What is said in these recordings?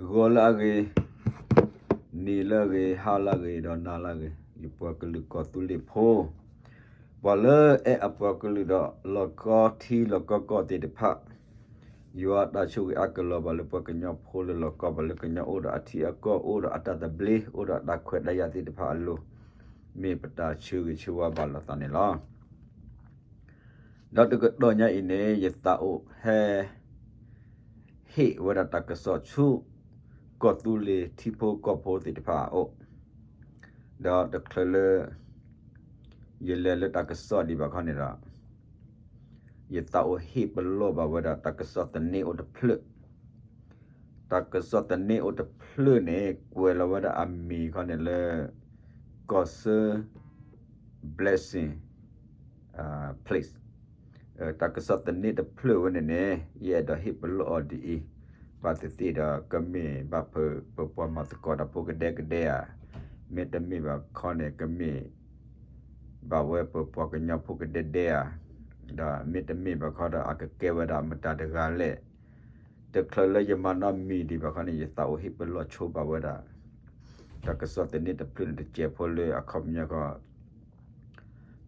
ဂီၤလၢအဂ့ၤ, နံၤလၢအဂ့ၤ, ဟါလၢအဂ့ၤ, ဒီးနၤလၢအဂ့ၤ, ယပှၤကလုာ်ကီၢ်သူလ့ၤဖိ, ပှၤလၢအဲၣ်အပှၤကလုာ်ဒီး လီၢ်ကီထံလီၢ်ကီကီၢ်သ့ၣ်တဖၣ်, ယွၤအတၢ်ဆိၣ်ဂ့ၤအါကလီၤဘၣ်လၢပှၤကညီဖိလၢလီၢ်ကီဘၣ်လၢကညီအိၣ်ဒီးအထံအကီၢ်အိၣ်ဒီးအတၢ်သဘျ့အိၣ်ဒီးအတၢ်ခွဲးတၢ်ယာ်သ့ၣ်တဖၣ်အလိၤ, မ့ၢ်ပတၢ်ဆၢဂ့ၤဆၢဝါဘၣ်လိာ်သးန့ၣ်လီၤ. ဒီးတကတီၢ်ညါအံၤန့ၣ် ယသးအိၣ်ဟဲ ဟ့ၣ်ဝဲဒၣ်တၢ်ကစီၣ်ဆူ ကီၢ်သူလ့ၤထံဖိကီၢ်ဖိသ့ၣ်တဖၣ်အအိၣ်, ဒီးတချုးလၢ ယလဲၤလၢတၢ်ကစီၣ်ဒံးဘၣ်ခီန့ၣ်ဒီး ယသးအိၣ်ဟ့ၣ်ပလီၢ်ဘၣ်ဝဲဒၣ်တၢ်ကစီၣ်သန့အိၣ်တဖျၢၣ်, တၢ်ကစီၣ်သန့အိၣ်တဖျၢၣ်န့ၣ် ကွဲးလီၤဝဲဒၣ်အမံၤခီန့ၣ်လၢ ကီၢ်စၢ blessing place, တၢ်ကစီၣ်သန့တဖျၢၣ်ဝဲန့ၣ်န့ၣ် ယအဲၣ်ဒိးဟ့ၣ်ပလီၢ်အီၤဒ်အံၤ, ဘၣ်သ့ၣ်သ့ၣ်ဒီး ကမ့ၢ်ဘၣ်ပပှၤမၤသကိးတၢ်ဖိကဒဲကဒဲဧါ, မ့တမ့ၢ်ဘၣ်ခီန့ၣ် ကမ့ၢ် ဘၣ်ဝဲပပှၤကညီဖိကဒဲဒဲဧါ, ဒီးမ့တမ့ၢ်ဘၣ်ခီဒီး အကကဲဝဲဒၣ်မတၤတဂၤလဲၣ်. တချုးလၢယမၤနီၣ်မံၤဒံးဘၣ်ခီန့ၣ် ယသးအိၣ်ဟ့ၣ်ပလီၢ်ဆိဘၣ်ဝဲဒၣ် တၢ်ကစီၣ်သန့တဖျၢၣ်န့ၣ် တစဲးဖိလၢအခီပညီခီ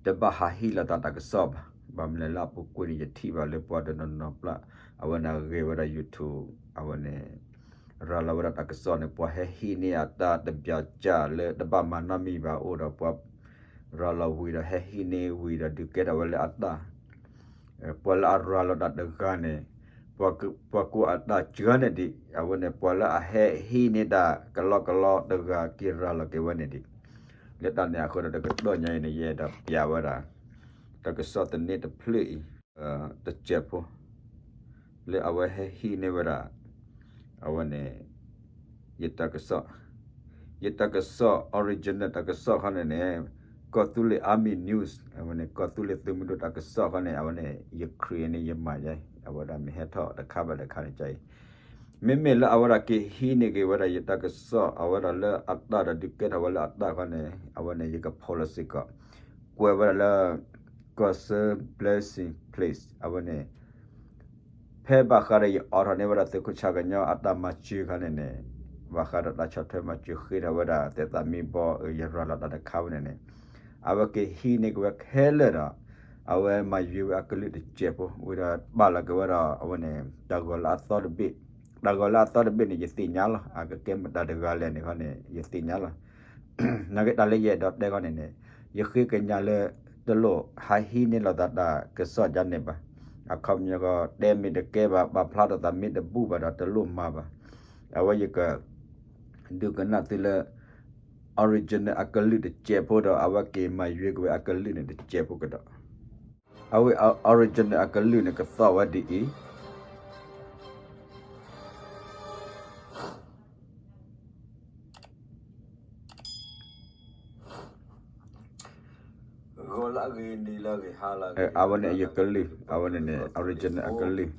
တဘၣ်ဟးဟ့ၣ်လီၤသးတၢ်ကစီၣ်ဘၣ်. ဘၣ်မနုၤလဲၣ်လၢအပူၤကွံာ်န့ၣ် ယထံၣ်ဘၣ်လၢပှၤတနီၤနီၤပျၢ် အဝဲန့ၣ်ဂဲၤဝဲဒၣ် YouTube အဝဲန့ၣ် ရၤလီၤဝဲဒၣ်တၢ်ကစီၣ်န့ၣ် ပှၤဟဲဟံးန့ၢ်အတၢ်တဘျီကၢ်လၢတဘၣ်မၤနီတမံၤဘၣ်အိၣ်ဒီး ပှၤရၤလီၤဝံၤဒီး ဟဲဟံးန့ၢ်ဝံၤဒီး ဒုးကဲထီၣ်ဝဲလၢအတၢ် ပှၤလၢအရၤလီၤတၢ်တဂၤန့ၣ် ပှၤကိးအတၢ်စှၤန့ၣ်ဒံး အဝဲန့ၣ် ပှၤလၢအဟဲဟံးန့ၢ်တၢ်ကလီကလီတဂၤ က့ၤရၤလီၤက့ၤဝဲန့ၣ်ဒံး. လၢတၢ်န့ၣ်အဃိဒီး တကတီၢ်ညါအံၤန့ၣ် ယအဲၣ်ဒိးပျးဝဲဒၣ် တၢ်ကစီၣ်သန့တဖျၢၣ်အံၤ တစဲးဖိ လၢအဝဲဟဲဟံးန့ၢ်ဝဲဒၣ် အဝဲန့ၣ် ယတၢ်ကစီၣ် ယတၢ်ကစီၣ် original တၢ်ကစီၣ်ခီန့ၣ်န့ၣ် ကီၢ်သူလ့ၤ Army News အဝဲန့ၣ် ကီၢ်သူလ့ၤသုးမုၢ်ဒိၣ်တၢ်ကစီၣ်ခီန့ၣ် အဝဲန့ၣ် ယခရံာ်န့ၣ် ယမၤယဲ အဝဲဒၣ်မ့ၢ်ဟဲထီၣ်တခါဘၣ်တခါန့ၣ် ကါအံၤ မ့မ့ၢ်လၢအဝဲဒၣ်က့ၤဟံးန့ၢ်က့ၤဝဲဒၣ်ယတၢ်ကစီၣ် အဝဲဒၣ်လၢအတၢ်ဒီးဒုးကဲထီၣ်ဝဲလၢအတၢ်ခီန့ၣ် အဝဲန့ၣ် ယကဖီၣ်လီၤစ့ၢ်ကီး ကွဲးဝဲဒၣ်လၢ ကီၢ်စၢ blessing place အဝဲန့ၣ် ဖဲဘၣ်ဃးဒီးယအိးထီၣ်န့ၢ်ဝဲဒၣ် သုးခိၣ်ဆၣ်ကညီအတၢ်မၤစၢၤခါန့ၣ်န့ၣ် ဘၣ်ဃးဒီးတၢ်ဆီၣ်ထွဲမၤစၢၤဃ့ထီၣ်ဝဲဒၣ် သဲးသးမံဘီ ယရၤလီၤတၢ်တခါဝဲန့ၣ်န့ၣ် အဝဲက့ၤဟံးန့ၢ်က့ၤဝဲခဲလၢာ်ဒီး အဝဲမၤယွၤဝဲအကလုၢ်တစဲးဖိ ဝံၤဒီးပာ်လီၤက့ၤဝဲဒီး အဝဲန့ၣ် တၢ်ဂီၤလၢအသီတဘ့ၣ် တၢ်ဂီၤလၢအသီတဘ့ၣ်န့ၣ် ယသ့ၣ်ညါလီၤ အကကဲမတၤတဂၤလဲၣ်န့ၣ်ခီန့ၣ် ယသ့ၣ်ညါလီၤ နာ်က့တၢ်လၢယအဲၣ်ဒိးတဲခီန့ၣ်န့ၣ် ယဃ့ကညးလၢ တလိၣ်ဟးဟံးန့ၢ်လိာ်သးတၢ်ကစီၣ်ဒ်န့ၣ်ဘၣ်. အခီပညီဃီ တဲမ့ၢ်တကဲဘၣ် ပာ်ဖျါထီၣ်သးမ့ၢ်တဘူၣ်ဘၣ်ဒီးတလိၣ်မၤဘၣ်. အဝဲယက ဒုးကနၣ်သုလၢ original အကလုၢ်တစဲးဖိဒီး အဝဲက့ၤမၤယွၤက့ၤဝဲအကလုၢ်န့ၣ်တစဲးဖိကဒီး အဝဲ original အကလုၢ်န့ၣ်ကသီၣ်ဝဲဒ်အံၤ အဝဲန့ၣ်ယကလုၢ် အဝဲန့ၣ်န့ၣ် original အကလုၢ်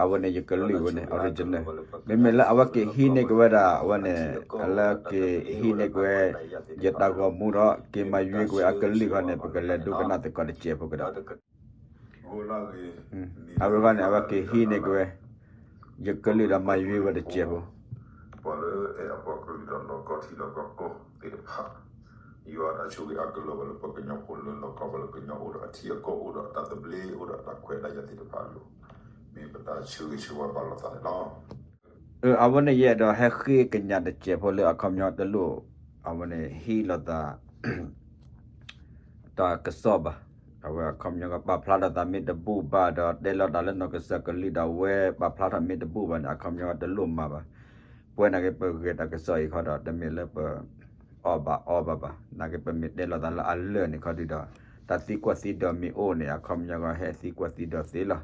အဝဲန့ၣ်ယကလုၢ်ဝဲန့ၣ် original မ့မ့ၢ်လၢအဝဲက့ၤဟံးန့ၢ်က့ၤဝဲဒၣ် အဝဲန့ၣ် လၢက့ၤဟံးန့ၢ်က့ၤဝဲ ယတၢ်ဂီၤမူဒီး က့ၤမၤယွၤက့ၤဝဲအကလုၢ်ခီန့ၣ် ပကလဲၤဒိကနၣ်သကိးတစဲးဖိကဒီး အဝဲဃီန့ၣ် အဝဲက့ၤဟံးန့ၢ်က့ၤဝဲ ယကလုၢ်ဒီးမၤယွၤဝဲတစဲးဖိ ပှၤလၢအဲၣ်အပှၤကလုာ်ဒီးလီၢ်ကီထံလီၢ်ကီကီၢ်သ့ၣ်တဖၣ် ယွၤအတၢ်ဆိၣ်ဂ့ၤအါကလီၤဘၣ်လၢပှၤကညီဖိလၢလီၢ်ကီဘၣ်လၢကညီအိၣ်ဒီးအထံအကီၢ်အိၣ်ဒီးအတၢ်သဘျ့အိၣ်ဒီးအတၢ်ခွဲးတၢ်ယာ်သ့ၣ်တဖၣ်အလိၤ မ့ၢ်ပတၢ်ဆၢဂ့ၤဆၢဝါဘၣ်လိာ်သးန့ၣ်လီၤ. အဝဲန့ၣ်ယအဲၣ်ဒိးဟဲဃ့ကညးတစဲးဖိလၢအခီပညီတလိၣ် အဝဲန့ၣ်ဟံးလိာ်သး တၢ်ကစီၣ်ဘၣ်. အဝဲအခီပညီကပာ်ဖျါထီၣ်သးမ့ၢ်တဘူၣ်ဘၣ်ဒီး တဲလီၤတၢ်လၢနီၢ်ကစၢ်ကလုၢ်ဒီးအဝဲပာ်ဖျါထီၣ်မ့ၢ်တဘူၣ်ဘၣ်န့ၣ် အခီပညီတလိၣ်မၤဘၣ်. ပဝဲနာ်က့ပဂဲၤတၢ်ကစီၣ်အံၤခီဒီး တမ့ၢ်လၢပ အီၣ်ဘၣ်အီဘၣ်ဘၣ်. နာ်က့ပမ့ၢ်တဲလီၤသးလၢအလၢၢ်န့ၣ်ခီဒုဒီး တၢ်သံကွၢ်သံဒိးမ့ၢ်အိၣ်န့ၣ် အခီပညီကဟဲသံကွၢ်သံဒိးသ့လီၤ.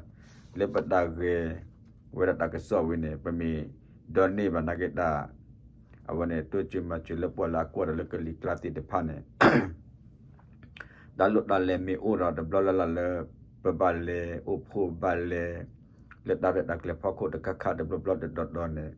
လၢပတၢ်ဂဲၤဝဲဒၣ်တၢ်ကစီၣ်ဝံၤန့ၣ် ပမ့ၢ်ဒိးန့ၢ်ဘၣ်နာ်က့တၢ် အဝဲန့ၣ် တိစၢၤမၤစၢၤလၢပှၤလၢအကွၢ်တၢ်လၢကလံၤကျါသ့ၣ်တဖၣ်န့ၣ် တၢ်လိၣ်တၢ်လဲၤမ့ၢ်အိၣ်ဒီးတဘျီလၢ်လၢ်လၢ ပဘၣ်လဲၤအိၣ်ဖှိၣ်ဘၣ်လဲၤ လၢတၢ်ရဲၣ်တၢ်ကျဲၤဖီခိၣ်တခါခါတဘျီဘျီတတီၤတီၤန့ၣ်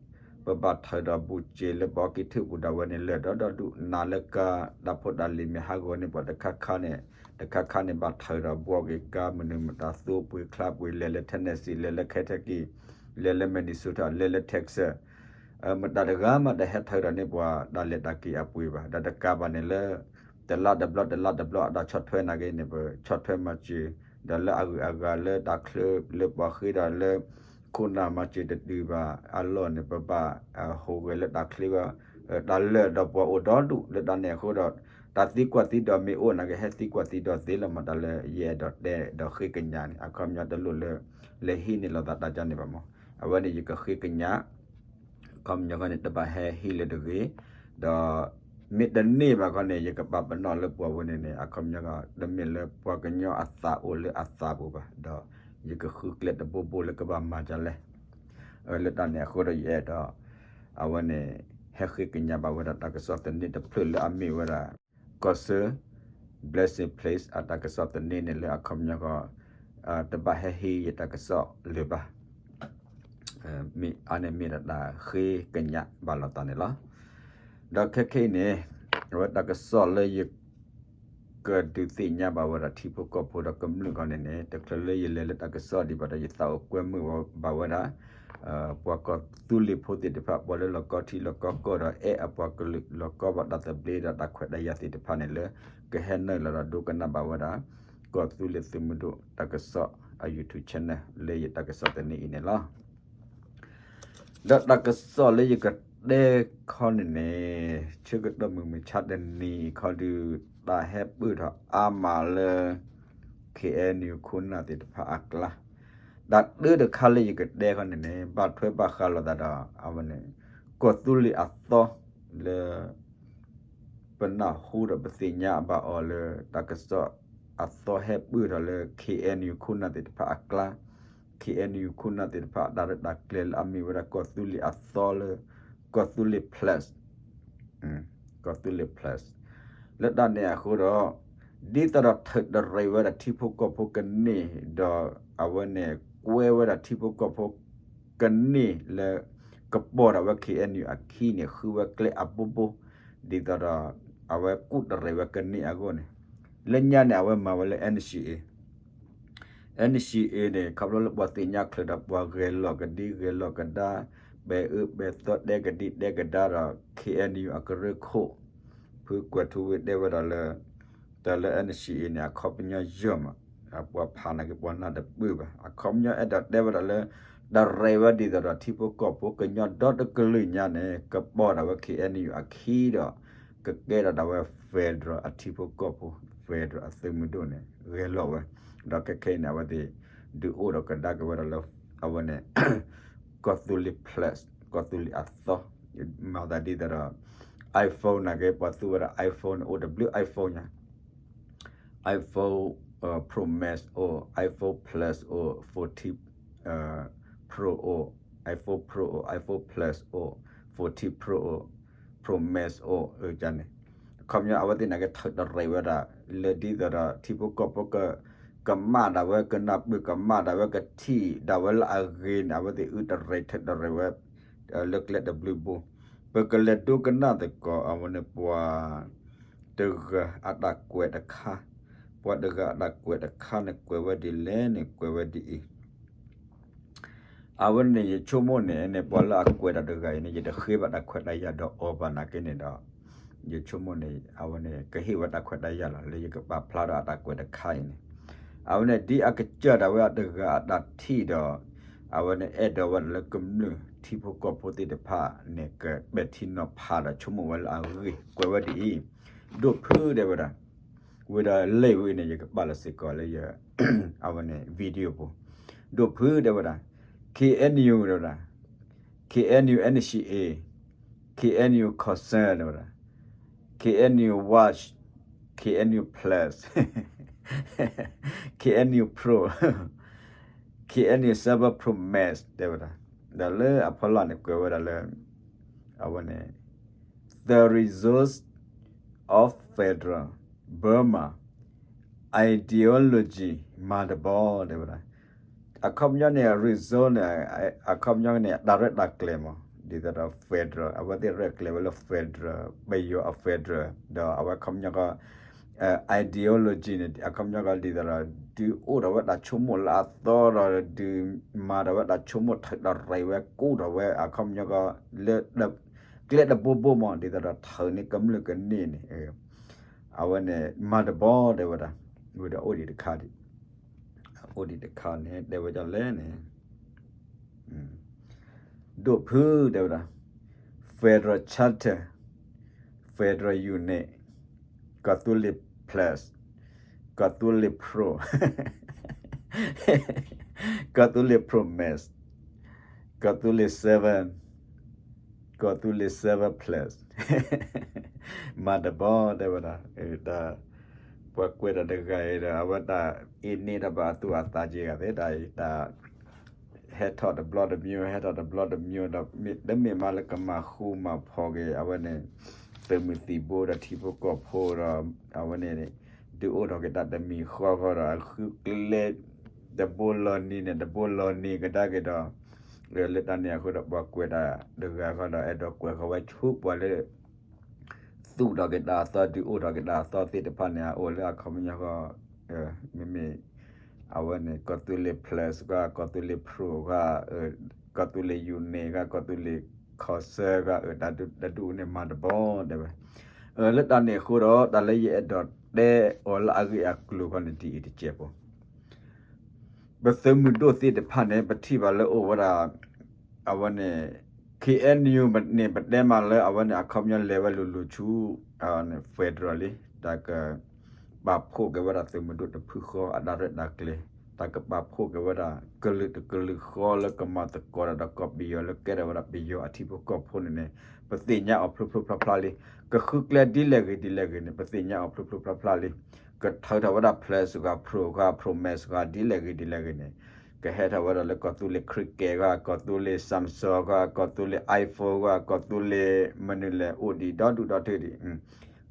ပဘၣ်ထၢဒီးဘူးစ့လၢပအီကံၢ်ထူၣ်ပူၤဒၣ်ဝဲန့ၣ် လၢာ်ဒီဒူၣ်နၤလၢကါ တၢ်ဖိတၢ်လံၤမ့ၢ်ဟးဂီၤန့ၢ်ပှၤတခါခါန့ၣ် တခါခါန့ၣ်ဘၣ်ထၢဒီးဘှီက့ၤကါမနုၤမတၤ သူပှ့ၤချါပှ့ၤ လဲၤလၢ Tennessee လဲၤလၢ Kentucky လဲၤလၢ Minnesota လဲၤလၢ Texas မတၤတဂၤမးတဟဲထၢဒီးန့ၢ်ပှၤတၢ်လဲၤတၢ်က့ၤအပှ့ၤဘၣ်. ဒီးတကးဘၣ်န့ၣ်လၢ တလါတဘျီတလါတဘျီအတၢ်ဆီၣ်ထွဲနာ်က့န့ၣ် ပဆီၣ်ထွဲမၤစၢၤ ဒီးလၢအဂုၤအဂၤလၢတၢ်ချၢလၢပှၤဃ့ဒီးလၢ ခိၣ်နၢ်မၤစၢၤတတုၤဘၣ်အလီၢ်န့ၣ် ပဘၣ်ဟူးဂဲၤလၢတၢ်ချ့ဝဲ တၢ်လၢာ်ဒီးပှၤအိၣ်ဒီဒူၣ်လၢတၢ်န့ၣ်အဃိဒီး တၢ်သံကွၢ်သံဒိးမ့ၢ်အိၣ်နာ်က့ ဟဲသံကွၢ်သံဒိးသ့လီၤမး တၢ်လၢယအဲၣ်ဒိးတဲဒီးဃ့ကညးန့ၣ် အခီပညီတလိၣ်လၢ လဲၤဟံးန့ၢ်လိာ်သးတၢ်ကန့ၣ်ဘၣ်မး. အဝဲန့ၣ်ယကဃ့ကညး အခီပညီဃီန့ၣ် တဘၣ်ဟဲဟံးလၢၤတဂ့ၤ, ဒီး မ့ၢ်တန့ၢ်ဘၣ်ခီန့ၣ် ယကပာ်ပနီၣ်လၢပှၤဝဲန့ၣ်န့ၣ် အခီပညီဃီ တမ့ၢ်လၢပှၤကညီအသးအိၣ်လၢအသးပူၤဘၣ်, ဒီးယကဃုကျဲတဘိဘိလၢကဘၣ်မၤဒ်လဲၣ် လၢတၢ်န့ၣ်အဃိဒီးယအဲၣ်ဒိး အဝဲန့ၣ် ဟဲဃ့ကညးဘၣ်ဝဲဒၣ်တၢ်ကစီၣ်သန့တဖျၢၣ်လၢအမ့ၢ်ဝဲဒၣ် ကီၢ်စၢ Blessing Place အတၢ်ကစီၣ်သန့န့ၣ်လၢအခီပညီဃီ တဘၣ်ဟဲဟံးယတၢ်ကစီၣ်လၢၤဘၣ်. မ့ၢ်အါန့ၣ်မ့ၢ်ဒၣ်တၢ်ဃ့ကညးဘၣ်လိာ်သးန့ၣ်လီၤ. ဒီးခဲခဲအံၤန့ၣ် အဝဲတၢ်ကစီၣ်လၢယ ကဒုးသ့ၣ်ညါဘၣ်ဝဲဒၣ်ထံဖိကီၢ်ဖိဒီးကမျၢၢ်ခီန့ၣ်န့ၣ် တချုးလၢယလဲၤလၢတၢ်ကစီၣ်ဒံးဘၣ်ဒီး ယသးအိၣ်ကွဲမုာ်ဘၣ်ဝဲဒၣ် ပှၤကီၢ်သူလ့ၤဖိသ့ၣ်တဖၣ် ပှၤလၢလီၤကီထံလီၤကီကီၢ်ဒီး အဲၣ်အပှၤကလုာ်လီၤကီဘၣ်တၢ်သဘျ့ဒီးတၢ်ခွဲးတၢ်ယာ်သ့ၣ်တဖၣ်န့ၣ်လၢ ကဟဲနုာ်လီၤဒီးဒိကနၣ်ဘၣ်ဝဲဒၣ် ကီၢ်သူလ့ၤသုးမုၢ်ဒိၣ်တၢ်ကစီၣ်အ YouTube channel လၢယတၢ်ကစီၣ်သန့အံၤန့ၣ်လီၤ. ဒီးတၢ်ကစီၣ်လၢယကတဲခီန့ၣ်န့ၣ် ဆၢကတီၢ်မုၢ်မဆါတနံၤခီဒုး တၢ်ဟဲပၢၢ်ထီၣ်အါမးလၢ KNU ခိၣ်နၢ်သ့ၣ်တဖၣ်အကျါ, တၢ်တၢတခါလၢယကတဲခီန့ၣ်န့ၣ် ဘၣ်ထွဲဘၣ်ဃးလိာ်သးဒီး အဝဲန့ၣ် ကီၢ်သူလ့ၤအသီလၢ ပနၢ်ဟူဒီးပသ့ၣ်ညါဘၣ်အီၤလၢ တၢ်ကစီၣ်အသီဟဲပၢၢ်ထီၣ်လၢ KNU ခိၣ်နၢ်သ့ၣ်တဖၣ်အကျါ, KNU ခိၣ်နၢ်သ့ၣ်တဖၣ်အတၢ်ရဲၣ်တၢ်ကျဲၤလၢအမ့ၢ်ဝဲဒၣ်ကီၢ်သူလ့ၤအသီလၢ ကီၢ်သူလ့ၤ plus ကီၢ်သူလ့ၤ plus လၢတၢ်န့ၣ်အဃိဒီး ဒ်သိးဒီးထုးတရံးဝဲဒၣ်ထံဖိကီၢ်ဖိကန့ၢ်ဒီး အဝဲန့ၣ် ကွဲဝဲဒၣ်ထံဖိကီၢ်ဖိကန့ၢ်လၢ ကပိာ်ဒၣ်ဝဲ KNU အခံန့ၣ် ဃုဝဲကျဲအဘိဘိ ဒ်သိးဒီး အဝဲကူၣ်တရံးဝဲကန့ၢ်အဂီၢ်န့ၣ် လၢညါန့ၣ် အဝဲမၤဝဲလၢ NCA NCA န့ၣ် ခီဖျိလၢပှၤသ့ၣ်ညါချုးဒီးပှၤဂဲၤလိာ်ကဒံဂဲၤလိာ်ကဒါ ပဲာ်အၢပဲာ်သီတဲကဒံတဲကဒါဒီး KNU အကရၢခိၣ် ဖုကွဲၤထူဝ့တဲဝဲဒၣ်လၢ တၢ်လၢ NCA န့ၣ် အခီပညီယီၢ်မး ပှၤဖးနာ်က့ပှၤနၢ်တပၢၢ်ဘၣ် အခီပညီအဲၣ်ဒိးတဲဝဲဒၣ်လၢ တရံးဝဲဒ်သိးဒီးထံဖိကီၢ်ဖိကညီဒီတကလုာ်ညါန့ၣ် ကပိာ်ဒၣ်ဝဲ KNU အခံဒီး ကကဲထီၣ်ဒၣ်ဝဲ federal အထံဖိကီၢ်ဖိ federal အသုးမုၢ်ဒိၣ်န့ၣ် ဂဲၤလိာ်ဝဲ ဒီးခဲခဲအံၤန့ၣ် အဝဲသ့ၣ် ဒုးအိၣ်ဒီးကဒါက့ၤဝဲဒၣ်လၢ အဝဲန့ၣ် ကီၢ်သူလ့ၤ plus ကီၢ်သူလ့ၤအသီ မၤသးဒ်သိးဒီး iPhone နာ်က့ ပှၤသူဝဲဒၣ် iPhone န့ၣ် အိၣ်တဘျုး iPhone ညါ iPhone Pro Max အိၣ် iPhone Plus အိၣ် fourteen Pro အိၣ် iPhone Pro အိၣ် iPhone Plus အိၣ် fourteen Pro အိၣ် Pro Max အိၣ် န့ၣ် အခီပညီအဝဲသ့ၣ်နာ်က့ထုးတရံးဝဲဒၣ် လၢဒ်သိးဒီးထံဖိကီၢ်ဖိက ကမၣ်ဒၣ်ဝဲကနၢ်ပၢၢ် ကမၣ်ဒၣ်ဝဲကထံၣ်ဒၣ်ဝဲလၢအဂ့ၤန့ၣ် အဝဲသ့ၣ်အုတရံးထုးတရံးဝဲ လၢကျဲတဘျုးဘိ ပကလဲၤဒိကနၣ်သကိး အဝဲန့ၣ်ပှၤ တဂၤအတၢ်ကွဲးတခါ ပှၤတဂၤအတၢ်ကွဲးတခါန့ၣ် ကွဲးဝဲဒ်လဲၣ်န့ၣ် ကွဲးဝဲဒ်အံၤ အဝဲန့ၣ်ယဆိကမိၣ်န့ၣ်န့ၣ် ပှၤလၢအကွဲးတၢ်တဂၤအံၤန့ၣ် ယတဃ့ဘၣ်တၢ်ခွဲးတၢ်ယာ်ဒီးအီၤဘၣ်နာ်က့န့ၣ်ဒီး ယဆိကမိၣ်န့ၣ် အဝဲန့ၣ် ကဟ့ၣ်ဝဲတၢ်ခွဲးတၢ်ယာ်လီၤ လၢယကပာ်ဖျါဒီးအတၢ်ကွဲးတခါအံၤန့ၣ် အဝဲန့ၣ် ဒ်အကစၢ်ဒၣ်ဝဲအတဂၤအတၢ်ထံၣ်ဒီး အဝဲန့ၣ် အဲၣ်ဒိးဝဲဒၣ်လၢကမျၢၢ်ထံဖိကီၢ်ဖိသ့ၣ်တဖၣ်န့ၣ် ကပဲာ်ထံနီၤဖးဒီးဆိကမိၣ်ဝဲလၢအဂ့ၢ် ကွဲးဝဲဒ်အံၤ ဒိၣ်ဖုတဲဝဲဒၣ် ဝံၤဒီးလံာ်ဝဲအံၤန့ၣ် ယကပာ်လီၤစ့ၢ်ကီးလၢယ အဝဲန့ၣ် video ပူၤ ဒိၣ်ဖုတဲဝဲဒၣ် K N U တဲဝဲဒၣ် K N U N C A K N U Concern တဲဝဲဒၣ် K N U Watch K N U Plus K N U Pro K N U Cyber Pro Max တဲဝဲဒၣ် ဒီးလၢအဖီလာ်န့ၣ် ကွဲးဝဲဒၣ်လၢ အဝဲန့ၣ် The Results of Federal Burma Ideology မၤတဘီ တဲဝဲဒၣ် အခီပညီန့ၣ် result န့ၣ် အခီပညီန့ၣ် တၢ်ရဲၣ်တၢ်ကျဲၤမး ဒ်သိးဒီး federal အဝဲသ့ၣ်ရဲၣ်ကျဲၤဝဲလၢ federal ပယီၤအ federal ဒီးအဝဲခီပညီကီ ideology န့ၣ် အခီပညီကီးဒ်သိးဒီး ဒုးအိၣ်ထီၣ်ဝဲတၢ်ဆိကမိၣ်လၢအသီဒီး ဒုးမၤထီၣ်ဝဲတၢ်ဆိကမိၣ်ထၢၣ်တရံးဝဲ ကူၣ်ထီၣ်ဝဲ အခီပညီကီး လၢ ကျဲတဘိဘိမး ဒ်သိးဒီးထၢၣ်န့ၢ်ကမျၢၢ်ကန့ၢ်န့ၣ် အဝဲန့ၣ် မၤတဘီတဲဝဲဒၣ် ဝံၤဒီးအိၣ်ဒံးတခါဒံး အိၣ်ဒံးတခါန့ၣ် တဲဝဲဒ်လဲၣ်န့ၣ် ဒိၣ်ဖုတဲဝဲဒၣ် Federal Charter, Federal Unit, ကီၢ်သူလ့ၤ plus, ကီၢ်သူလ့ၤ pro, ကီၢ်သူလ့ၤ promise, ကီၢ်သူလ့ၤ seven, ကီၢ်သူလ့ၤ seven plus မၤတဘီတဲဝဲဒၣ် တၢ် ပှၤကွဲးတၢ်တဂၤအံၤဒီး အဝဲတၢ်အ့န့ၢ်တၢ်ဘၣ်အသူၣ်အသးက့ဂၤသ့ၣ် တၢ်အံၤတၢ် ဟဲထီၣ်တဘျီတမံၤ ဟဲထီၣ်တဘျီတမံၤဒီး တမ့ၢ်မးလၢကမၤဃူမၤဖိးက့ၤ အဝဲန့ၣ် သုးမုၢ်သံၣ်ဘိဒီးထံဖိကီၢ်ဖိဒီး အဝဲန့ၣ် ဒုးအိၣ်ထီၣ်က့ၤတၢ်တမံၤဃီဃီဒီး အဃုကျဲ တဘိလီၤနံၤန့ၣ် တဘိလီၤနံၤကဒါက့ၤဒီး လၢတၢ်န့ၣ်အဃိဒီး ပှၤကွဲးတၢ်တဂၤဃီဒီး အဲၣ်ဒိးကွဲးဃီဝဲဆိပှၤလၢ သူၣ်ထီၣ်က့ၤတၢ်အသီ ဒုးအိၣ်ထီၣ်က့ၤတၢ်အသီသ့ၣ်တဖၣ်န့ၣ် အအိၣ်လၢအခီပညီဃီ မ့မ့ၢ် အဝဲန့ၣ် ကီၢ်သူလ့ၤ plus ဂၤ ကီၢ်သူလ့ၤ pro ဂၤ ကီၢ်သူလ့ၤ unit ဂၤ ကီၢ်သူလ့ၤ council ဂၤ တၢ်ဒုးအိၣ်န့ၣ်မၤတဘီတဲဝဲ လၢတၢ်န့ၣ်အဃိဒီး တၢ်လၢယအဲၣ်ဒိးတဲအီၤလၢအဂ့ၢ်အကျိၤဃီန့ၣ် ဒ်အံၤတစဲးဖိ ပသုးမုၢ်ဒိၣ်သ့ၣ်တဖၣ်န့ၣ် ပထံၣ်ဘၣ်လၢအိၣ်ဝဲဒၣ် အဝဲန့ၣ် K N U န့ၣ် ပတဲမးလၢအဝဲန့ၣ် အခီပညီလဲၤဝဲလိၤလိၤဆူ federal လံ တၢ်က ပာ်ဖှိၣ်က့ၤဝဲဒၣ်သုးမုၢ်ဒိၣ်တဖုဃီအတၢ်ရဲၣ်တၢ်ကျဲၤ တၢ်ကပာ်ဖှိၣ်က့ၤဝဲဒၣ် ကလုာ်တကလုာ်ဃီလၢကမၤသကိးတၢ်ဒီးကီၢ်ပယီၤလၢကဲထီၣ်ဝဲဒၣ်ပယီၤအထံဖိကီၢ်ဖိန့ၣ်န့ၣ် ပသ့ၣ်ညါအီၤဖျိဖျိဖျါဖျါလံ ကဃုကျဲဒ်လဲၣ်ဂ့ၤဒ်လဲၣ်ဂ့ၤန့ၣ် ပသ့ၣ်ညါအီၤဖျိဖျိဖျါဖျါလံ ကထၢထီၣ်ဝဲဒၣ် plus ဂၤ pro ဂၤ promise ဂၤ ဒ်လဲၣ်ဂ့ၤဒ်လဲၣ်ဂ့ၤန့ၣ် ကဟဲထီၣ်ဝဲဒၣ်လၢကီၢ်သူလ့ၤ cricket ဂၤ ကီၢ်သူလ့ၤ Samsung ဂၤ ကီၢ်သူလ့ၤ iPhone ဂၤ ကီၢ်သူလ့ၤ မနုၤလဲၣ် အိၣ်ဒံးဒီဒူၣ်ဒီထၢဒံး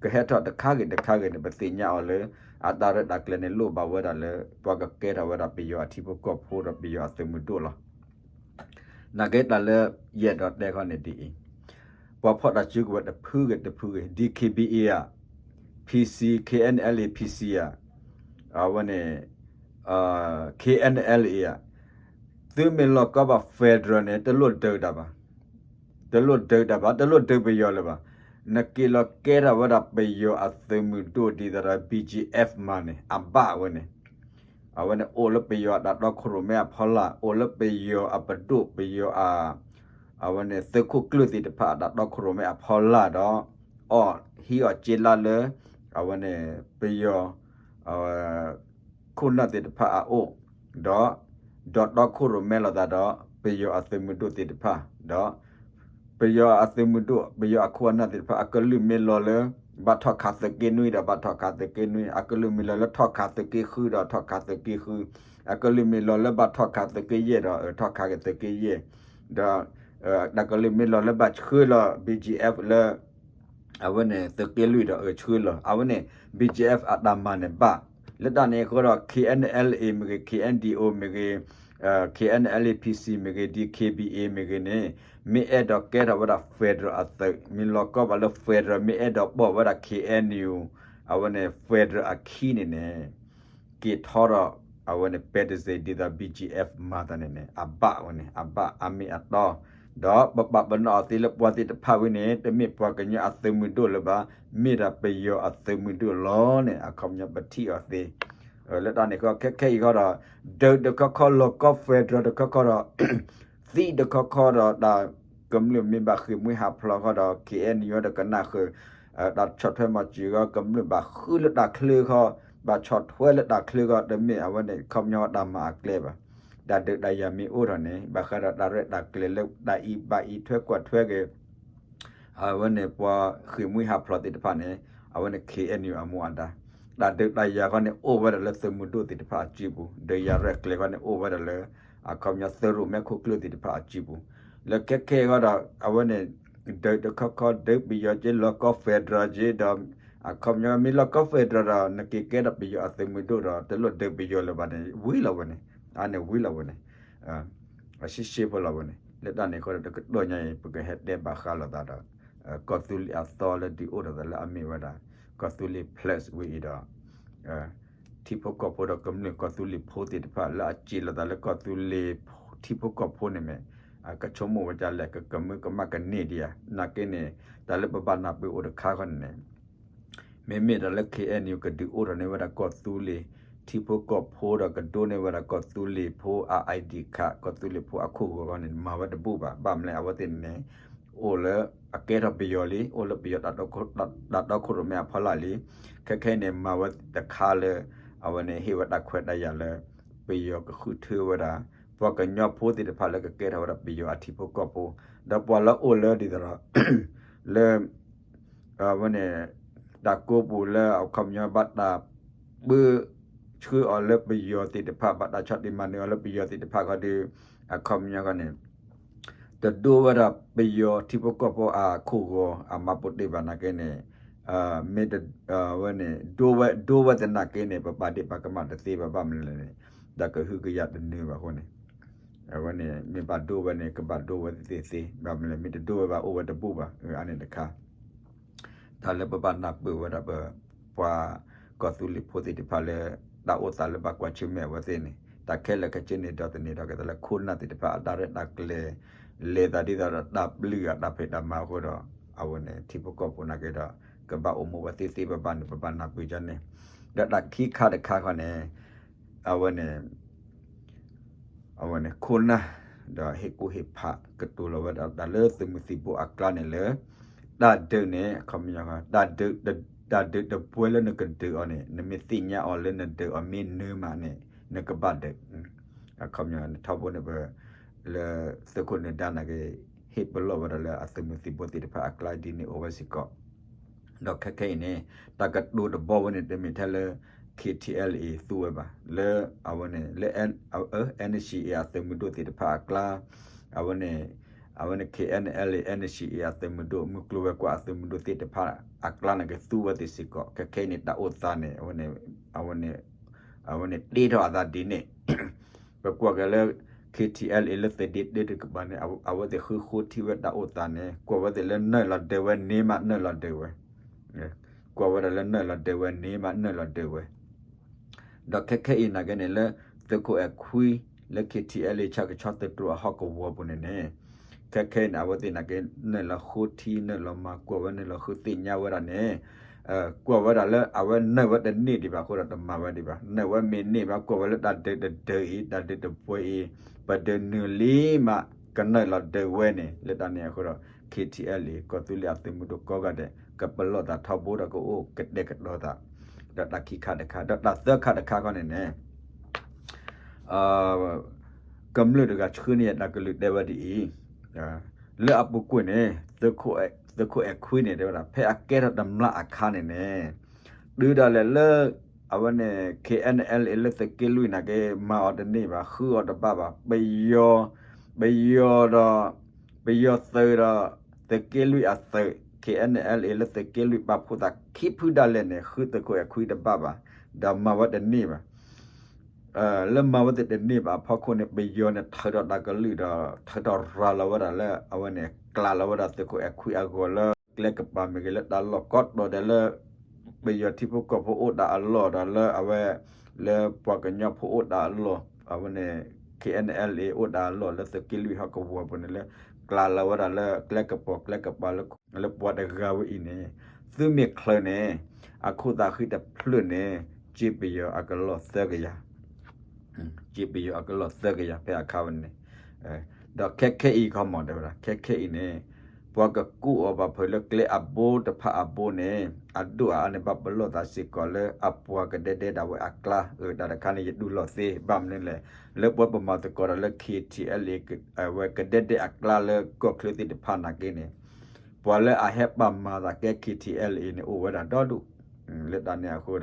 ကဟဲထီၣ်တခါဂ့ၤတခါဂ့ၤန့ၣ် ပသ့ၣ်ညါအီၤလၢ အတၢ်ရဲၣ်တၢ်ကျဲၤန့ၣ် လိၣ်ဘၣ်ဝဲဒၣ်လၢ ပှၤကကဲထီၣ်ဝဲဒၣ်ပယီၤအထံဖိကီၢ်ဖိဒီးပယီၤအသုးမုၢ်ဒိၣ်လီၤ. နာ်က့တၢ်လၢယအဲၣ်ဒိးတဲခီန့ၣ်ဒ်အံၤ, ပှၤဖီၣ်တၢ်စုကဝဲၤတဖုဂ့ၤတဖုဂ့ၤ D K B A ဧါ, P C, K N L A P C ဧါ, အဝဲန့ၣ် K N L A ဧါ, သုမ့ၢ်လီၤကီဘၣ် federal န့ၣ် တလိၣ်ဒုးတၢ်ဘၣ်, တလိၣ်ဒုးတၢ်ဘၣ်, တလိၣ်ဒုးပယီၤလၢၤဘၣ်. နက့ၤလီၤကဲထီၣ်ဝဲဒၣ်ပယီၤအသုးမုၢ်ဒိၣ်ဒ်သိးဒီး B G F မးန့ၣ် အဘၣ်ဝဲန့ၣ် အဝဲန့ၣ် အိၣ်လၢပယီၤအတၢ်တီခိၣ်ရိၣ်မဲအဖီလာ်, အိၣ်လၢပယီၤအပဒိၣ် ပယီၤအ အဝဲန့ၣ် သုးခိၣ်ကျၢၢ်သ့ၣ်တဖၣ်အတၢ်တီခိၣ်ရိၣ်မဲအဖီလာ်ဒီး အီၣ်ဟံးအီၣ်က့လါလၢ အဝဲန့ၣ် ပယီၤ ခိၣ်နၢ်သ့ၣ်တဖၣ်အအိၣ်, ဒီး ဒီးတီခိၣ်ရိၣ်မဲလိာ်သးဒီး ပယီၤအသုးမုၢ်ဒိၣ်သ့ၣ်တဖၣ် ဒီး ပယီၤအသုးမုၢ်ဒိၣ် ပယီၤအခိၣ်အနၢ်သ့ၣ်တဖၣ် အကလုၢ်မ့ၢ်လီၤလၢ ဘၣ်ထီၣ်ခးသုးက့နွံဒီး ဘၣ်ထီၣ်ခးသုးက့နွံ, အကလုၢ်မ့ၢ်လီၤလၢထီၣ်ခးသုးက့ဃုဒီး ထီၣ်ခးသုးက့ဃု, အကလုၢ်မ့ၢ်လီၤလၢဘၣ်ထီၣ်ခးသုးက့ယဲၢ်ဒီး ထီၣ်ခးက့ၤသုးက့ယဲၢ်, ဒီး တၢ်ကလုၢ်မ့ၢ်လီၤလၢဘၣ်ဆှၢလီၤ B G F လၢ အဝဲန့ၣ် သုးက့လွံၢ်ဒီးအဆှၢလီၤ. အဝဲန့ၣ် B G F အတၢ်မၤန့ၣ်ဘၣ်. လၢတၢ်န့ၣ်အဃိဒီး K N L A မ့ၢ်ဂ့ၤ, K N D O မ့ၢ်ဂ့ၤ, K N L A P C မ့ၢ်ဂ့ၤ, D K B A မ့ၢ်ဂ့ၤန့ၣ် မ့ၢ်အဲၣ်ဒိးကဲထီၣ်ဝဲဒၣ် federal အသုး, မ့ၢ်လီၤကီဘၣ်လၢ federal, မ့ၢ်အဲၣ်ဒိးပိာ်ဝဲဒၣ် K N U အဝဲန့ၣ် federal အခံန့ၣ်န့ၣ် က့ၤထီထီၣ် အဝဲန့ၣ် ပဲတစ့ၣ် ဒ်သိး B G F မၤတၢ်န့ၣ်န့ၣ် အဘၣ်ဝဲန့ၣ် အဘၣ်အမ့ၢ်အတီ, ဒီးပပာ်ပနီၣ်အီၤသ့လၢပှၤသ့ၣ်တဖၣ်ဝဲန့ၣ် တမ့ၢ်ပှၤကညီအသုးမုၢ်ဒိၣ်လၢၤဘၣ်, မ့ၢ်ဒၣ်ပယီၤအသုးမုၢ်ဒိၣ်လီၤန့ၣ် အခီပညီပထံၣ်အီၤသ့. လၢတၢ်န့ၣ်အဃိ ခဲခဲအံၤဃီဒီး ဒုးတခီခီ လီၤကီ federal တခီခီဒီး သံတခီခီဒီး တၢ်ကမျၢၢ်မ့ၢ်ဘၣ်ဃ့ၢ်မှံဟးဖျိးဃီဒီး K N U ဒီးကနၣ်ဃုာ် တၢ်ဆီၣ်ထွဲမၤစၢၤဃီ ကမျၢၢ်ဘၣ်ဃုလၢတၢ်ချၢဃီ, ဘၣ်ဆီၣ်ထွဲလၢတၢ်ချၢဃီ တမ့ၢ်အဝဲန့ၣ် ခီပညီတၢ်မၤအကျဲဘၣ်. တၢ်ဒုးတၢ်ယၤမ့ၢ်အိၣ်ထီၣ်န့ၣ် ဘၣ်ဃးဒီးတၢ်ရဲၣ်တၢ်ကျဲၤလၢတၢ်အံၤဘၣ်အံၤထွဲကွၢ်ထွဲက့ၤ အဝဲန့ၣ် ပှၤဃ့ၢ်မှံဟးဖျိးသ့ၣ်တဖၣ်န့ၣ် အဝဲန့ၣ် K N U အမူအဒါ, တၢ်ဒုးတၢ်ယၤဃီန့ၣ် အိၣ်ဝဲဒၣ်လၢသုးမုၢ်ဒိၣ်သ့ၣ်တဖၣ်အစုပူၤ, ဒုးယၤရဲၣ်ကျဲၤဃီန့ၣ် အိၣ်ဝဲဒၣ်လၢ အခီပညီသုးရိၣ်မဲခိၣ်ကျၢၢ်သ့ၣ်တဖၣ်အစုပူၤ, လၢခဲခဲအံၤဃီဒီး အဝဲန့ၣ် ဒုးတခီခီ ဒုးပယီၤက့ လီၤကီ federal က့ဒီး အခီပညီမ့ၢ်လီၤကီ federal ဒီး နက့ၤကဲဒီးပယီၤအသုးမုၢ်ဒိၣ်ဒီး တလိၣ်ဒုးပယီၤလၢၤဘၣ်န့ၣ် ဝံၤလီၤဝဲန့ၣ်, အန့ၣ်ဝံၤလီၤဝဲန့ၣ် အရှဲရှဲဖိလီၤဝဲန့ၣ်. လၢတၢ်န့ၣ်အဃိဒီး တကတီၢ်ညါအံၤ ပကဟဲတဲဘၣ်ဃးလိာ်သးဒီး ကီၢ်သူလ့ၤအသီလၢဒုးအိၣ်ထီၣ်သးလၢအမ့ၢ်ဝဲဒၣ် ကီၢ်သူလ့ၤ plus ဝဲအံၤဒီး ထံဖိကီၢ်ဖိဒီးကမျၢၢ်ကီၢ်သူလ့ၤဖိသ့ၣ်တဖၣ် လၢအစံးလီၤသးလၢကီၢ်သူလ့ၤ ထံဖိကီၢ်ဖိန့ၣ်မ့ၢ် ကဆိကမိၣ်ဝဲဒ်လဲၣ် ကကမၢကမၣ်ကန့ၢ်ဒံးဧါ နာ်က့န့ၣ် တၢ်လၢပဘၣ်နၢ်ပၢၢ်အိၣ်တခါဃီန့ၣ်န့ၣ် မ့မ့ၢ်တၢ်လၢ K N U ကဒုးအိၣ်ထီၣ်န့ၢ်ဝဲဒၣ်ကီၢ်သူလ့ၤ ထံဖိကီၢ်ဖိဒီးကဒိးန့ၢ်ဝဲဒၣ်ကီၢ်သူလ့ၤဖိအ I D card ကီၢ်သူလ့ၤဖိအခိၣ်ဂီၤဃီန့ၣ် မၤဝဲတဘူၣ်ဘၣ်. ဘၣ်မနုၤလဲၣ် အဝဲသ့ၣ်န့ၣ် အိၣ်လၢအကဲထီၣ်ပယီၤလံ အိၣ်လၢပယီၤ တၢ်တီခိၣ်ရိၣ်မဲအဖီလာ်လံ. ခဲခဲအံၤန့ၣ် မၤဝဲတခါလၢ အဝဲန့ၣ်ဟ့ၣ်ဝဲတၢ်ခွဲးတၢ်ယာ်လၢ ပယီၤကဃုထၢဝဲဒၣ် ပှၤကညီဖိသ့ၣ်တဖၣ်လၢကကဲထီၣ်ဝဲဒၣ်ပယီၤအထံဖိကီၢ်ဖိ ဒီးပှၤလၢအိၣ်လၢဒ်သိးဒီး လၢ အဝဲန့ၣ် တၢ်ကိးပူၤလၢအခီပညီဘၣ်တၢ် ပၢဆှၢအီၤလၢပယီၤသ့ၣ်တဖၣ် ဘၣ်တၢ်ဆီၣ်တံၢ်မၤနၢၤအီၤလၢပယီၤသ့ၣ်တဖၣ်ခီဒီး အခီပညီဃီန့ၣ် တဒိဝဲဒၣ်ပယီၤထံဖိကီၢ်ဖိအခိၣ်ဂီၤအမၤပိာ်တ့ၢ်ဘၣ်နာ်က့န့ၣ် မ့ၢ် အဝဲန့ၣ် ဒိဝဲ ဒိဝဲသနာ်က့န့ၣ် ပပာ်ဒ့ၣ်ပာ်ကမၣ်တသ့ဘၣ် ဘၣ်မနုၤလဲၣ်န့ၣ် ဒီးကဟုကယာ်တနၢၤဘၣ်အဃိန့ၣ် အဝဲန့ၣ် မ့ၢ်ဘၣ်ဒိဝဲန့ၣ် ကဘၣ်ဒိဝဲသ့ၣ်သ့ ဘၣ်မနုၤလဲၣ် မ့ၢ်တဒိဝဲဘၣ်အိၣ်ဝဲတဘူၣ်ဘၣ် အန့ၣ်တခါ တၢ်လၢပဘၣ်နၢ်ပၢၢ်ဝဲဒၣ်ပ ပှၤကီၢ်သူလ့ၤဖိသ့ၣ်တဖၣ်လၢ တၢ်အိၣ်သးလၢဘၣ်ကွၢ်ဆၢၣ်မဲာ်အဝဲသ့ၣ်န့ၣ် တၢ်ခဲလၢာ်ခဲဆ့န့ၣ်ဒီးသန့ၤထီၣ်က့ၤသးလၢခိၣ်နၢ်သ့ၣ်တဖၣ်အတၢ်ရဲၣ်တၢ်ကျဲၤ လဲၤသးဒ်သိးဒီးတၢ်ပျုၢ်အတၢ်ဖံးတၢ်မၤအဃိဒီး အဝဲန့ၣ် ထံဖိကီၢ်ဖိနာ်က့ဒီး ကဘၣ်အိၣ်မူဝဲသ့သ့ဘၣ်ဘၣ်န့ၣ် ပဘၣ်နၢ်ပၢၢ်ဒ်န့ၣ် ဒီးတၢ်ခံခါတခါဃီန့ၣ် အဝဲန့ၣ် အဝဲန့ၣ် ခိၣ်နၢ် ဒီးဟ့ၣ်ကူၣ်ဟ့ၣ်ဖးကတိၤလီၤဝဲဒၣ်တၢ်လၢသုးမုၢ်သံၣ်ဘိအကျါန့ၣ်လၢ တၢ်ဒုးန့ၣ် အခီပညီ တၢ်ဒုးတပှဲၤလၢနကဒုးအီၤန့ၣ် နမ့ၢ်သ့ၣ်ညါအီၤလၢနဒုးအီၤမ့ၢ်နၢမးန့ၣ် နကဘၣ်ဒုး အခီပညီ ထီဘိန့ၣ် လၢသုးခိၣ်နၢၤဒါနာ်က့ ဟ့ၣ်ပလီၢ်ဝဲဒၣ်လၢအသုးမုၢ်သံၣ်ဘိသ့ၣ်တဖၣ်အကျါဒ်န့ၣ်အိၣ်ဝဲစ့ၢ်ကီး ဒီးခဲခဲအံၤန့ၣ် တၢ်ကတိၤတဘီဝဲန့ၣ် တမ့ၢ်ထဲလၢ K T L A သူဝဲဘၣ် လၢအဝဲန့ၣ် လၢ N C A အသုးမုၢ်ဒိၣ်သ့ၣ်တဖၣ်အကျါ အဝဲန့ၣ် အဝဲန့ၣ် K N L A N C A အသုးမုၢ်ဒိၣ် မုၢ်ကျိၤဝဲၤကွာ်အသုးမုၢ်ဒိၣ်သ့ၣ်တဖၣ်အကျါန့ၣ်က့ သူဝဲသ့ၣ်စ့ၢ်ကီး ခဲခဲအံၤန့ၣ် တၢ်အိၣ်သးန့ၣ် အဝဲန့ၣ် အဝဲန့ၣ် အဝဲန့ၣ်တ့ထီၣ်အသးဒ်န့ၣ် ပကွၢ်က့ၤလၢ K T L A လၢသုးဒ့တၢတကပၤန့ၣ် အဝဲသ့ၣ်ဃုဃိထံဝဲတၢ်အိၣ်သးန့ၣ် ကွၢ်ဝဲသ့ၣ်လၢနၢၣ်လီၤဒုးဝဲန့ၢ်မးနၢၣ်လီၤဒုးဝဲ ကွၢ်ဝဲဒၣ်လၢနၢၣ်လီၤဒုးဝဲန့ၢ်မးနၢၣ်လီၤဒုးဝဲ ဒီးခဲခဲအံၤနာ်က့န့ၣ် လၢသုးခိၣ်အဲၣ်ခွံ လၢ K T L A ဆၣ်ကဆီသုးတြိၤအဟီၣ်ကဝီၤပူၤန့ၣ်န့ၣ် ခဲခဲအံၤန့ၣ် အဝဲသ့ၣ်နာ်က့ နၢၣ်လီၤဃိထံ နၢၣ်လီၤမၤကွၢ်ဝဲ နၢၣ်လီၤဃုသ့ၣ်ညါဝဲဒၣ်န့ၣ် ကွၢ်ဝဲဒၣ်လၢအဝဲနၢၣ်ဝဲတန့ၢ်ဒံးဘၣ်အဃိဒီးတမၤဝဲဒံးဘၣ် နၢၣ်ဝဲမ့ၢ်န့ၢ်ဘၣ် ကွၢ်ဝဲလၢတၢ်ဒုးတဒုးအံၤ တၢ်ဒုးတပှဲၤအံၤ ပဒုးနုာ်လံမး ကနၢၣ်လီၤဒုးဝဲန့ၣ် လၢတၢ်န့ၣ်အဃိဒီး K T L A ကီၢ်သူလ့ၤအသုးမုၢ်ဒိၣ်ကိးဂၤဒဲး ကပလီၢ်သးထီဘိဒီးကအိၣ်ကတဲာ်ကတီၤသး ဒီးတၢ်ခံခါတခါ ဒီးတၢ်သၢခါတခါခီန့ၣ်န့ၣ် ကမျၢၢ်တဂၤဆှၢန့ၢ်ယၤတၢ်ကလုၢ်တဲဝဲဒ်အံၤ, လၢအပူၤကွံာ်န့ၣ် သုးခိၣ်အဲၣ်ခွံန့ၣ် တဲဝဲဒၣ် ဖဲအကဲထီၣ်တမျၢ်အခါန့ၣ်န့ၣ် တုၤဒၣ်လဲာ်လၢ အဝဲန့ၣ် K N L A လၢသုးက့လွံၢ်နာ်က့ မၤအီၤတန့ၢ်ဘၣ် ဃုအီၤတဘၣ်ဘၣ် ပယီၤ ပယီၤဒီး ပယီၤသုးဒီး သုးက့လွံၢ်အသုး K N L A လၢသုးက့လွံၢ်ပာ်ဖှိၣ်သးခံဖုဒၣ်လဲာ်န့ၣ် ဃုသုးခိၣ်အဲၣ်ခွံတဘၣ်ဘၣ် ဒီးမၤဝဲတန့ၢ်ဘၣ် လၢမၤဝဲသ့ၣ်တန့ၢ်ဘၣ်အဖီခိၣ်န့ၣ် ပယီၤန့ၣ် ထုးထီၣ်တၢ်ကလုၢ်ဒီး ထုးထီၣ်ရၤလီၤဝဲဒၣ်လၢ အဝဲန့ၣ် ကျးလီၤဝဲဒၣ်သုးခိၣ်အဲၣ်ခွံအဂီၢ်လၢ ကျဲကပၤမ့ၢ်ဂ့ၤ လၢတၢ်လီၢ်ကိးတီၤဒဲးလၢ ပယီၤထံဖိကီၢ်ဖိအိၣ်တၢ်အလီၢ်ဒီးလၢအဝဲ လၢပှၤကညီဖိအိၣ်တၢ်အလီၢ် အဝဲန့ၣ် K N L A အိၣ်တၢ်အလီၢ်လၢသုးက့လွံၢ်ဟီၣ်ကဝီၤပူၤန့ၣ်လၢ ကျးလီၤဝဲဒၣ်လၢကျဲကပီၤကျဲကပၤလၢ လၢပှၤတဂၤဝဲအံၤန့ၣ် သုမ့ၢ်ချုးန့ၣ် အခိၣ်သးဃံတဖျၢၣ်န့ၣ် စ့ပယီၤအကလီၢ်သၢကယၤ စ့ပယီၤအကလီၢ်သၢကယၤဖဲအခါဝဲန့ၣ် ဒီးခဲခဲအံၤခီမီၤတဲဝဲဒၣ် ခဲခဲအံၤန့ၣ် ပှၤကကူၣ်အီၤဘၣ်ဖုးလၢကျဲအဘိတဖၣ်အဘိန့ၣ် အဒိၣ်အအါန့ၣ် ဘၣ်ပလီၢ်သးစ့ၢ်ကီးလၢအပှၤကဒဲဒဲဒၣ်ဝဲအကျါ အတၢ်တခါန့ၣ် ယတူၢ်လိာ်သ့ ဘၣ်မနုၤလဲၣ် လၢပှၤပမၤသကိးဒီးလၢ K T L A ဝဲကဒဲဒဲအကျါလၢကီၢ်ချၢသ့ၣ်တဖၣ်နာ်က့န့ၣ် ပှၤလၢအဟဲပာ်မၤသးကဲ K T L A န့ၣ် အိၣ်ဝဲဒၣ်ဒီဒူၣ် လၢတၢ်န့ၣ်အဃိ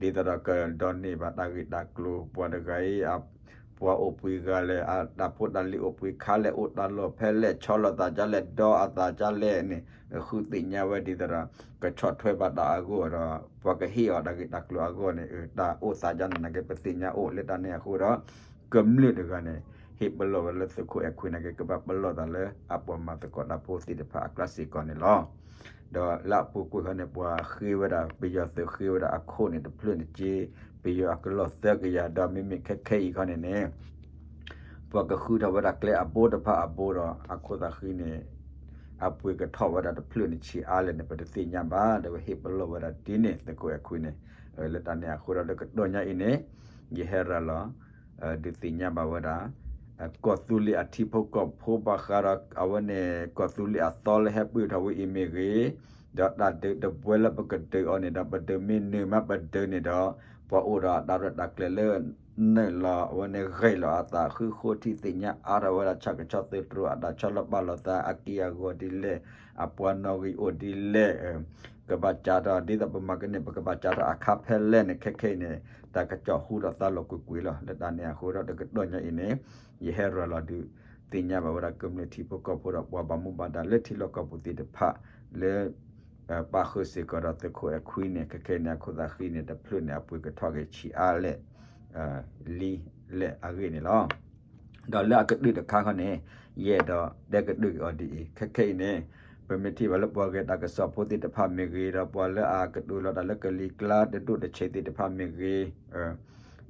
ဒီး ဒ်သိးဒီးကဒိးန့ၢ်ဘၣ်တၢ်ဂ့ၢ်တၢ်ကျိၤ ပှၤတဂၤအံၤ ပှၤအိၣ်ပှဲၤဂၤလဲၣ် အတၢ်ဖိတၢ်လံၤအိၣ်ပှဲၤခါလဲၣ် အိၣ်တၢ်လီၢ်ဖဲလဲၣ် ဆီလီၤသးဒ်လဲၣ် ဒီးအသးဒ်လဲၣ်န့ၣ် ဃုသ့ၣ်ညါဝဲဒ်သိးဒီး ကဆီၣ်ထွဲဘၣ်တၢ်အဂီၢ်ဒီး ပှၤကဟ့ၣ်အီၤတၢ်ဂ့ၢ်တၢ်ကျိၤအဂီၢ်န့ၣ် တၢ်အိၣ်သးဒ်န့ၣ်နာ်က့ ပသ့ၣ်ညါအိၣ်လၢတၢ်န့ၣ်အဃိဒီး ကမျၢၢ်တဂၤန့ၣ် ဟ့ၣ်ပလီၢ်ဝဲလၢသုးခိၣ်အဲၣ်ခွံနာ်က့ ကဘၣ်ပလီၢ်သးလၢအပှၤမၤသကိးတၢ်ဖိသ့ၣ်တဖၣ်အကျါစ့ၢ်ကီးန့ၣ်လီၤ. ဒီးလၢအပူၤကွံာ်ခီန့ၣ် ပှၤဃ့ဝဲဒၣ် ပယီၤသုးဃ့ဝဲဒၣ်အခိၣ်န့ၣ်တဖျၢၣ်န့ၣ်က့ ပယီၤအကလီၢ်သၢကယၤ ဒီးမ့မ့ၢ်ခဲခဲအံၤခီန့ၣ်န့ၣ် ပှၤကဃုထီၣ်ဝဲဒၣ်ကျဲအဘိတဖၣ်အဘိဒီး အခိၣ်သးဃံန့ၣ် အပှ့ၤကထီၣ်ဝဲဒၣ်တဖျၢၣ်န့ၣ်ဆံးအါလဲၣ်န့ၣ် ပတသ့ၣ်ညါဘၣ် ဒီးဝဲဟ့ၣ်ပလီၢ်ဝဲဒၣ်ဒ်န့ၣ် သုးခိၣ်အဲၣ်ခွံန့ၣ် လၢတၢ်န့ၣ်အဃိဒီးလၢကတီၢ်ညါအံၤန့ၣ် ယဟဲရၤလီၤ ဒုးသ့ၣ်ညါဘၣ်ဝဲဒၣ် ကီၢ်သူလ့ၤအထံဖိကီၢ်ဖိဘၣ်ဃးဒီး အဝဲန့ၣ် ကီၢ်သူလ့ၤအသီလၢဟဲပၢၢ်ထီၣ်ဝဲအံၤမ့ၢ်ဂ့ၤ, ဒီးတၢ်ဒုးတဘှဲလၢပကဒုးအီၤန့ၣ်ဒီး ပဒုးမ့ၢ်နၢၤမးပဒုးန့ၣ်ဒီး ပှၤအိၣ်ဒီးအတၢ်ရဲၣ်တၢ်ကျဲၤလၢ နုာ်လီၤ အဝဲန့ၣ်ဂဲၤလီၤအသး ဃုဃိထံသ့ၣ်ညါအါထီၣ်ဝဲဒၣ် ဆၣ်ကဆီသုးတြိၤ အတၢ်ဆီလီၤပာ်လီၤသး အက့ၢ်အဂီၤဒ်လဲၣ်, အပှၤနီၣ်ဂံၢ်အိၣ်ဒ်လဲၣ် ကဘၣ်စးထီၣ် ဒ်သိးပမၤကန့ၢ် ပကဘၣ်စးထီၣ်အခါဖဲလဲၣ်န့ၣ် ခဲခဲအံၤန့ၣ် တၢ်ကစီၣ်ဟူထီၣ်သါလီၤကွ့ၢ်ကွ့ၢ်လီၤ. လၢတၢ်န့ၣ်အဃိဒီး တကတီၢ်ညါအံၤန့ၣ် ယဟဲရၤလီၤဒုး သ့ၣ်ညါဘၣ်ဝဲဒၣ်ကမျၢၢ်ထံဖိကီၢ်ဖိဒီးပှၤဘၣ်မူဘၣ်ဒါလၢထံလီၢ်ကီၢ်ပူၤသ့ၣ်တဖၣ် လၢ ပာ်ဃုာ်စ့ၢ်ကီးဒီးသုးခိၣ်အဲၣ်ခွံန့ၣ် ခဲခဲအံၤန့ၣ် အခိၣ်သးဃံန့ၣ် တဖျၢၣ်န့ၣ် အပှ့ၤကထီၣ်က့ၤဆံးအါလဲၣ် လံလဲၣ်အဂ့ၢ်န့ၣ်လီၤ. ဒီးလၢအကဒုးတခါခီန့ၣ် ယအဲၣ်ဒိးတဲကဒုးက့ၤအီၤဒ်အံၤ ခဲခဲအံၤန့ၣ် ပမ့ၢ်ထံၣ်ဘၣ်လၢပှၤဂဲၤတၢ်ကစီၣ်ဖိသ့ၣ်တဖၣ်မ့ၢ်ဂ့ၤ ဒီးပှၤလၢအကတိၤလီၤတၢ်လၢကလံၤကျါတဒိၣ်တဆံးသ့ၣ်တဖၣ်မ့ၢ်ဂ့ၤ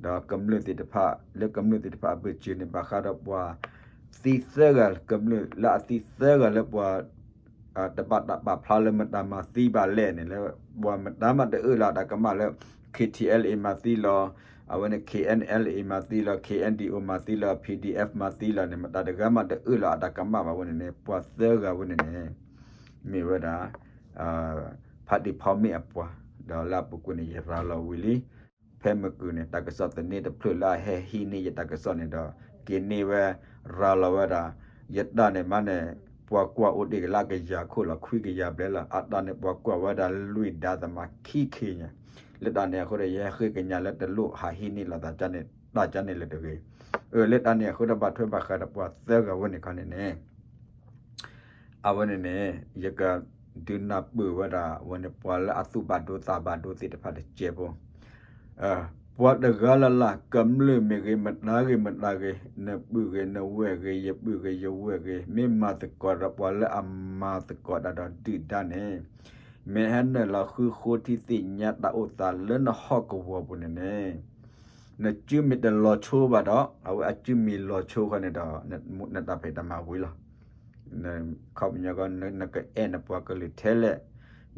ဒီးကမျၢၢ်သ့ၣ်တဖၣ် လၢကမျၢၢ်သ့ၣ်တဖၣ်အဘၢၣ်စၢၤန့ၣ် ဘၣ်ဃးဒီးပှၤသံသၢဂၤ ကမျၢၢ်လၢအသံသၢဂၤလၢပှၤ တဘၣ်တၢ်ပာ်ဖျါလၢမတၤမၤသံဘၣ်လဲၣ်န့ၣ် လၢပှၤမတၤမးတအၢၣ်လီၤအတၢ်ကမၣ်လၢ K T L A မၤသံလီၤ, အဝဲန့ၣ် K N L A မၤသံလီၤ, K N D O မၤသံလီၤ, P D F မၤသံလီၤန့ၣ် မတၤတဂၤမးတအၢၣ်လီၤအတၢ်ကမၣ်ဘၣ်ဝဲန့ၣ်န့ၣ် ပှၤသၢဂၤဝဲန့ၣ်န့ၣ် မ့ၢ်ဝဲဒၣ် ဖးတံၢ်ဖီမ့ၢ်အပှၤ ဒီးလၢအပူၤကွံာ်န့ၣ် ယရၤလီၤဝံၤလံ ဖဲမုၢ်ကုၢ်န့ၣ် တၢ်ကစီၣ်သန့တဖျၢၣ်လၢအဟဲဟံးန့ၢ်ယတၢ်ကစီၣ်န့ၣ်ဒီး က့ၤန့ၢ်ဝဲ ရၤလီၤဝဲဒၣ် ယတၢ်န့ၣ်မးန့ၣ် ပှၤကွၢ်အိၣ်တ့ၢ်က့ၤလၢအကယၤခိၣ်လီၤ ခွံကယၤဘျဲၣ်လီၤ အတၢ်န့ၣ်ပှၤကွၢ်ဝဲဒၣ်လွံၢ်ဒါသမးခံခ့ညါ လၢတၢ်န့ၣ်အဃိဒီး ယဟဲဃ့ကညးလၢတလိၣ်ဟးဟံးန့ၢ်လိာ်သးန့ၣ် တၢ်ကန့ၣ်လၢတဂ့ၤ အၢ လၢတၢ်န့ၣ်အဃိဒီးဘၣ်ထွဲဘၣ်ဃးဒီးပှၤသၢဂၤဝဲန့ၣ်ခီန့ၣ်န့ၣ် အဝဲန့ၣ်န့ၣ် ယကဒုးနၢ်ပၢၢ်ဝဲဒၣ် အဝဲန့ၣ်ပှၤလၢအသူၣ်ဘၣ်ဒိသးဘၣ်ဒိသ့ၣ်တဖၣ်တစဲးဖိ ပှၤတဂၤလၢ်လၢ် ကမျၢၢ်မ့ၢ်ဂ့ၤ မတၤဂ့ၤမတၤဂ့ၤ နပုၢ်ဂ့ၤ နဝဲၢ်ဂ့ၤ ယပုၢ်ဂ့ၤ ယဝဲၢ်ဂ့ၤ မ့ၢ်မၤသကိးဒီးပှၤလၢအမၤသကိးတၢ်ဒီးဒုၣ်ဒါန့ၣ် မ့ၢ်ဟဲနုာ်လီၤဃုဃိထံသ့ၣ်ညါတၢ်အိၣ်သးလၢနဟီၣ်ကဝီၤပူၤန့ၣ်န့ၣ် နစုမ့ၢ်တလီၤဆိဘၣ်ဒီး အဝဲအစုမ့ၢ်လီၤဆိခီန့ၣ်ဒီး နတၢ်ဖံးတၢ်မၤဝံၤလီၤ ခီပညီကီး နကအဲၣ်နပှၤကလုာ်ထဲလဲၣ်,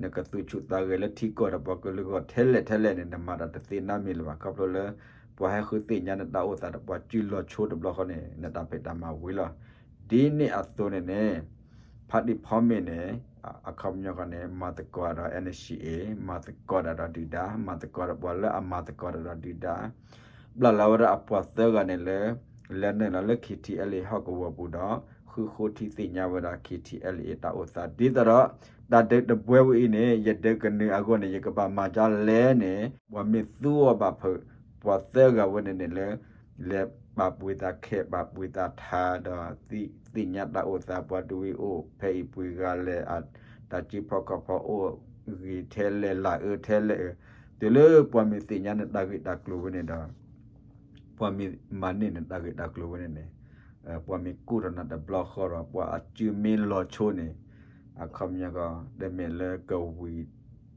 နကသူၣ်ဆူၣ်သးဂဲၤလၢထံကီၢ်ဒီးပှၤကလုာ်ဂီၢ်ထဲလဲၣ်ထဲလဲၣ်န့ၣ် နမၤတၢ်တသ့နီတမံၤလၢၤဘၣ်. ခီဖျိလၢ ပှၤဟဲဃုသ့ၣ်ညါနတၢ်အိၣ်သးဒီးပှၤစုလီၤဆိတဘျီဃီန့ၣ် နတၢ်ဖံးတၢ်မၤဝံၤလီၤ. ဒ်န့ၣ်အသိးန့ၣ်န့ၣ် ဖးတံၢ်ဖီမ့ၢ်န့ၣ် အခီပညီဃီန့ၣ် မၤသကိးဒီး N C A မၤသကိးတၢ်ဒီးဒုၣ်ဒါ မၤသကိးဒီးပှၤလၢအမၤသကိးတၢ်ဒီးဒုၣ်ဒါ ဘျၣ်လီၤဝဲဒၣ်အပှၤသၢဂၤန့ၣ်လၢ လဲၤနုာ်လီၤလၢ K T L A ဟီၣ်ကဝီၤပူၤဒီး ဃုဃိထံသ့ၣ်ညါဝဲဒၣ် K T L A တၢ်အိၣ်သး ဒ်သိးဒီး တၢ်ဒုးတဘှဲဝဲအံၤန့ၣ် ယဒုးကနုာ်အဂီၢ်န့ၣ် ယကဘၣ်မၤဒ်လဲၣ်န့ၣ် ပှၤမ့ၢ်သူအီၤဘၣ်ဖုး ပှၤသၢဂၤဝဲန့ၣ်န့ၣ်လၢ လဲၤပာ်ပှ့ၤသးခဲ ပာ်ပှ့ၤသးထးဒီး သ့ၣ်ညါတၢ်အိၣ်သး ပှၤတဝံၤအိၣ်ဖဲအံၤပှ့ၤဂၤလဲၣ် တၢ်စုဖီခီၣ်ဖီအိၣ်ဂ့ၤထဲလဲၣ် လၢအၢထဲလဲၣ် တုၤလၢပှၤမ့ၢ်သ့ၣ်ညါနတၢ်ဂ့ၢ်တၢ်ကျိၤဝဲန့ၣ်ဒီး ပှၤမ့ၢ်မၤန့ၢ်နတၢ်ဂ့ၢ်တၢ်ကျိၤဝဲန့ၣ်န့ၣ် ပှၤမ့ၢ်ကူၣ်ထီၣ်နၤတဘျီဃီဒီး ပှၤအစုမ့ၢ်လီၤဆိန့ၣ် အခီပညီကီး တမ့ၢ်လၢကဝံၤ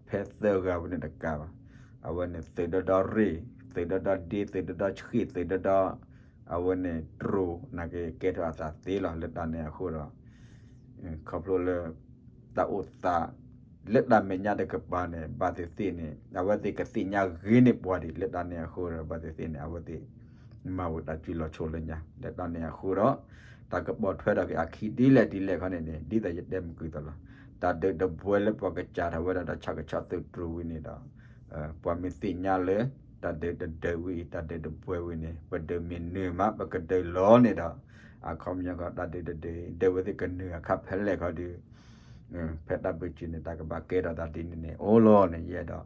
ဖဲသၢဂၤဝဲန့ၣ်တကးဘၣ်. အဝဲန့ၣ်သုးဒီဒီရ့ၣ် သုးဒီဒီဒ့ သုးဒီဒီဆှံၣ် သုးဒီဒီ အဝဲန့ၣ်တြိၤ နာ်က့ကဲထီၣ်အသးသ့လီၤ. လၢတၢ်န့ၣ်အဃိဒီး ခီဖျိလၢ တၢ်အိၣ်သး လၢတၢ်မဲာ်ညါတကပၤန့ၣ် ဘၣ်သ့ၣ်သ့ၣ်န့ၣ် အဝဲသ့ၣ်ကသ့ၣ်ညါဂ့ၤန့ၢ်ပှၤဒံး လၢတၢ်န့ၣ်အဃိဒီး ဘၣ်သ့ၣ်သ့ၣ်န့ၣ် အဝဲသ့ၣ် မၤဝဲတၢ်စုလီၤဆိလၢညါ လၢတၢ်န့ၣ်အဃိဒီး တၢ်ကပိာ်ထွဲထီၣ်က့ၤအခံဒ်လဲၣ်ဒ်လဲၣ်ခီန့ၣ်န့ၣ် ဒ်သိးယတဲမုၢ်ကွံာ်သိးလီၤ. တၢ်ဒုးတဘှဲလၢပှၤကစးထီၣ်ဝဲဒၣ်ဒီးဆၣ်ကဆီသုးတြိၤဝံၤန့ၣ်ဒီး ပှၤမ့ၢ်သ့ၣ်ညါလၢ တၢ်ဒုးတဒုးဝံၤ တၢ်ဒုးတဘှဲဝံၤန့ၣ် ပဒုးမ့ၢ်နုာ်မး ပကဒုးလီၤန့ၣ်ဒီး အခီပညီကီး တၢ်ဒုးတဒုး ဒုးဝဲသ့ၣ်ကနုာ်အခါဖဲလဲၣ်ခီဒီး ဖဲတၢ်ဘၢၣ်စၢၤန့ၣ် တၢ်ကဘၣ်ကဲထီၣ်သးဒ်န့ၣ်န့ၣ် အိၣ်လီၤန့ၣ် ယအဲၣ်ဒိး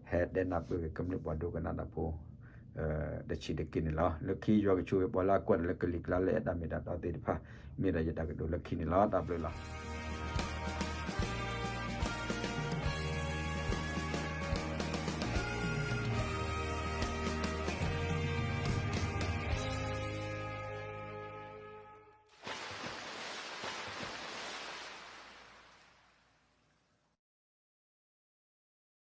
ဟဲတဲနၢ်ပၢၢ်က့ၤကမျၢၢ်ပှၤဒိကနၣ်တၢ်ဖိ တဆံးတက့ၢ်န့ၣ်လီၤ. လၢခံယွၤကဆိၣ်ဂ့ၤပှၤလၢအကွၢ်တၢ်လၢကလံၤကျါ လၢအဲၣ်တၢ်မ့ၢ်တၢ်တီသ့ၣ်တဖၣ် မ့ၢ်ဒၣ်ယတၢ်ကတိၤလၢခံန့ၣ်လီၤ. တၢ်ဘျုးလီၤ.